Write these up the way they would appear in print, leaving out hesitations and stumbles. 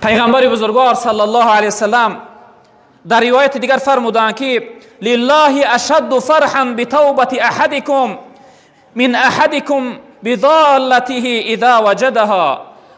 Пайғамбари бузургвор саллаллоҳу алайҳи васаллам дар ривояти дигар фармуданд, ки лиллаҳи ашадду фарҳан битавбати аҳадикум мин аҳадикум бидоллатиҳи иза ваҷадаҳа.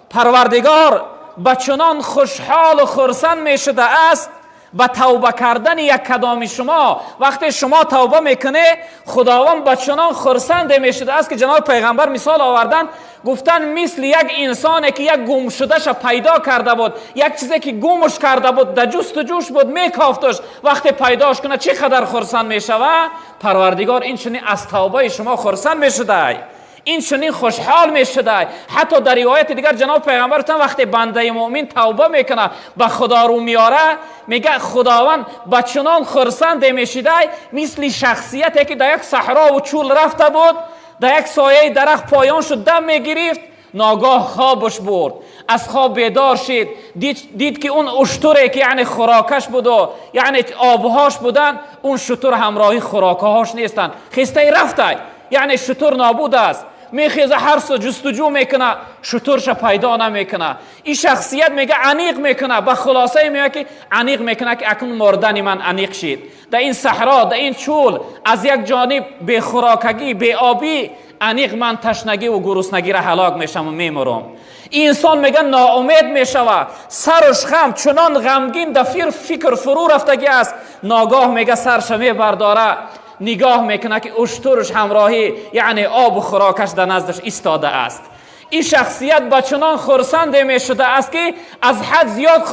Парвардигор ба чунон хушҳолу хурсанд мешуда аст ба тавба кардани як кадоми шумо. Вақте шумо тавба мекунед, Худованд ба чунон хурсанде мешуда аст, ки ҷаноби пайғамбар мисол оварданд, гуфтанд, мисли як инсоне ки як гумшудаша пайдо карда буд, як чизе ки гумш карда буд, дар ҷустуҷӯш буд, мекофташ, вақте пайдош кунад, чӣ қадар хурсанд мешавад. Парвардигор ин чунин аз тавбаи шумо хурсанд мешудай, ин чунин хушҳол мешудай. Ҳатто дар ривояти дигар ҷаноб пайғамбар гуфтанд, вақте бандаи муъмин тавба мекунад, ба Худо рӯ меёра, мега, Худованд ба чунон хурсанде мешидай, мисли шахсияте ки дар як саҳрову чӯл рафта буд, дар як сояи дарахт поён шуд, дам мегирифт, ногоҳ хобаш бурд, аз хоб бедор шид, дид ки он уштуре ки яъне хӯрокаш буду яъне обҳош буданд, он шутур ҳамроҳи хӯрокаҳош нестанд, хистаи рафтай, яъне шутур нобуд аст. Мехеза, ҳар су ҷустуҷӯ мекуна, шутурша пайдо намекуна. Ин шахсият, мега, аниқ мекуна, ба хулосае меояд, ки аниқ мекуна, ки акнун мурдани ман аниқ шид. Дар ин саҳро, дар ин чӯл, аз як ҷониб бехӯрокагӣ, беобӣ, аниқ ман ташнагиву гуруснагиро ҳалок мешавам, мемурам. Инсон, мега, ноумед мешава, саруш хам, чунон ғамгин, дар фикр фурӯ рафтагӣ аст. Ногоҳ, мега, сарша мебардора, нигоҳ мекунад, ки уштуруш ҳамроҳӣ яъне обу хӯрокаш дар наздаш истода аст. Ин шахсият ба чунон хурсанде мешудааст, ки аз ҳад зиёд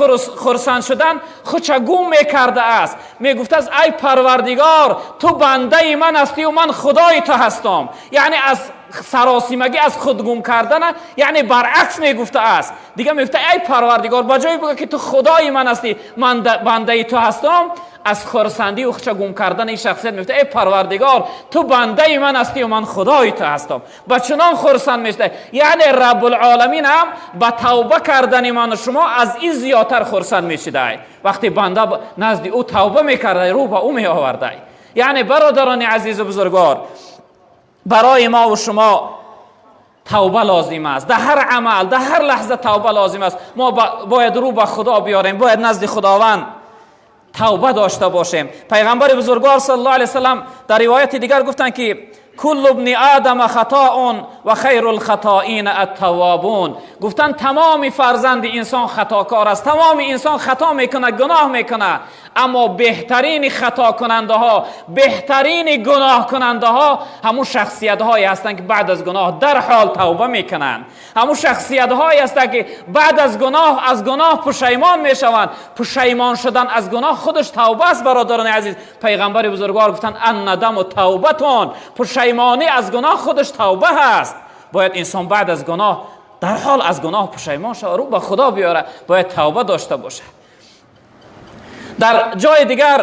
хурсанд шудан худша гум мекардааст. Мегуфтааст: «Ай Парвардигор, ту бандаи ман ҳастию ман Худои ту ҳастам». Яъне аз саросимагӣ, аз худ гум кардана, яъне баръакс мегуфтааст. Дига мегуфта: «Ай Парвардигор», ба ҷое буга, ки ту Худои ман ҳастӣ, ман бандаи ту ҳастам, аз хурсандию худша гум кардан ин шахсият мегуфта: «Эй Парвардигор, ту бандаи ман ҳастию ман Худои ту ҳастам». Ба чунон хурсанд мешуда, яъне Раббулъоламин ҳам ба тавба кардани ману шумо аз ин зиёдтар хурсанд мешудай, вақте банда назди ӯ тавба мекардай, рӯ ба ӯ меовардай. Яъне, бародарони азизу бузургвор, барои мову шумо тавба лозим аст. Дар ҳар амал, дар ҳар лаҳза тавба лозим аст. Мо бояд рӯ ба Худо биёрем, бояд назди Худованд тавба дошта бошем. Пайғамбари бузургвор саллаллоҳу алайҳи васаллам дар ривояти дигар гуфтанд, ки куллу ибни одама хатоун ва хайрул хатоина аттаввобун. Гуфтанд, тамоми фарзанди инсон хатокор аст, тамоми инсон хато мекунад, гуноҳ мекунад, аммо беҳтарини хатокунандаҳо, беҳтарини гуноҳкунандаҳо ҳамун шахсиятҳое ҳастанд, ки баъд аз гуноҳ дарҳол тавба мекунанд, ҳамун шахсиятҳое ҳастанд, ки баъд аз гуноҳ аз гуноҳ пушаймон мешаванд. Пушаймон шудан аз гуноҳ худаш тавба аст, бародарони азиз. Пайғамбари бузургвор гуфтанд: аннадаму тавбатун. Пушаймонӣ аз гуноҳ худаш тавба ҳаст. Бояд инсон баъд аз гуноҳ дарҳол аз гуноҳ пушаймон шава, рӯ ба Худо биёра, бояд тавба дошта бошад. Дар ҷои дигар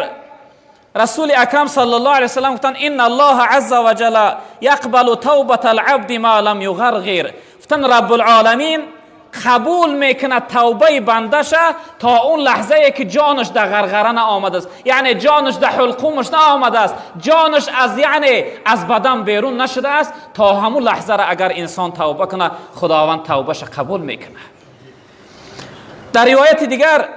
Расули Акрам саллаллоҳу алайҳи васаллам гуфтанд: инна Аллоҳа азза ва ҷалла яқбалу тавбата алабди ма лам юғарғир. Гуфтанд, Раббулъоламин қабул мекунад тавбаи бандаша то он лаҳзае, ки ҷонаш дар ғарғара наомадааст, яъне ҷонаш дар ҳулқумаш наомадааст, ҷонаш аз яъне аз бадан берун нашудааст. То ҳамун лаҳзара агар инсон тавба кунад, Худованд тавбаша қабул мекунад. Дар ривояти дигар,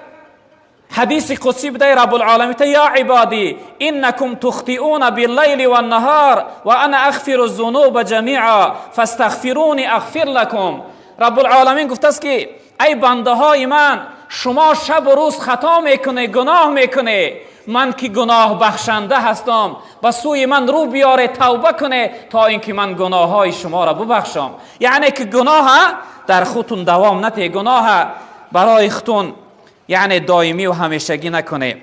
ҳадиси қудсӣ будаи, Раббулъоламин: я ибадӣ иннакум тухтиуна биллайли ваннаҳар ва ана агфиру зунуба ҷамиа фастағфируни ағфир лакум. Раббулъоламин гуфтааст, ки ай бандаҳои ман, шумо шабу рӯз хато мекунед, гуноҳ мекунед, ман ки гуноҳбахшанда ҳастам, ба сӯи ман рӯ биёре, тавба кунед, то ин ки ман гуноҳҳои шуморо бубахшам. Яъне ки гуноҳа дар худтун давом натиҳед, гуноҳа барои худтун яъне доимӣ ва ҳамешагӣ накунед.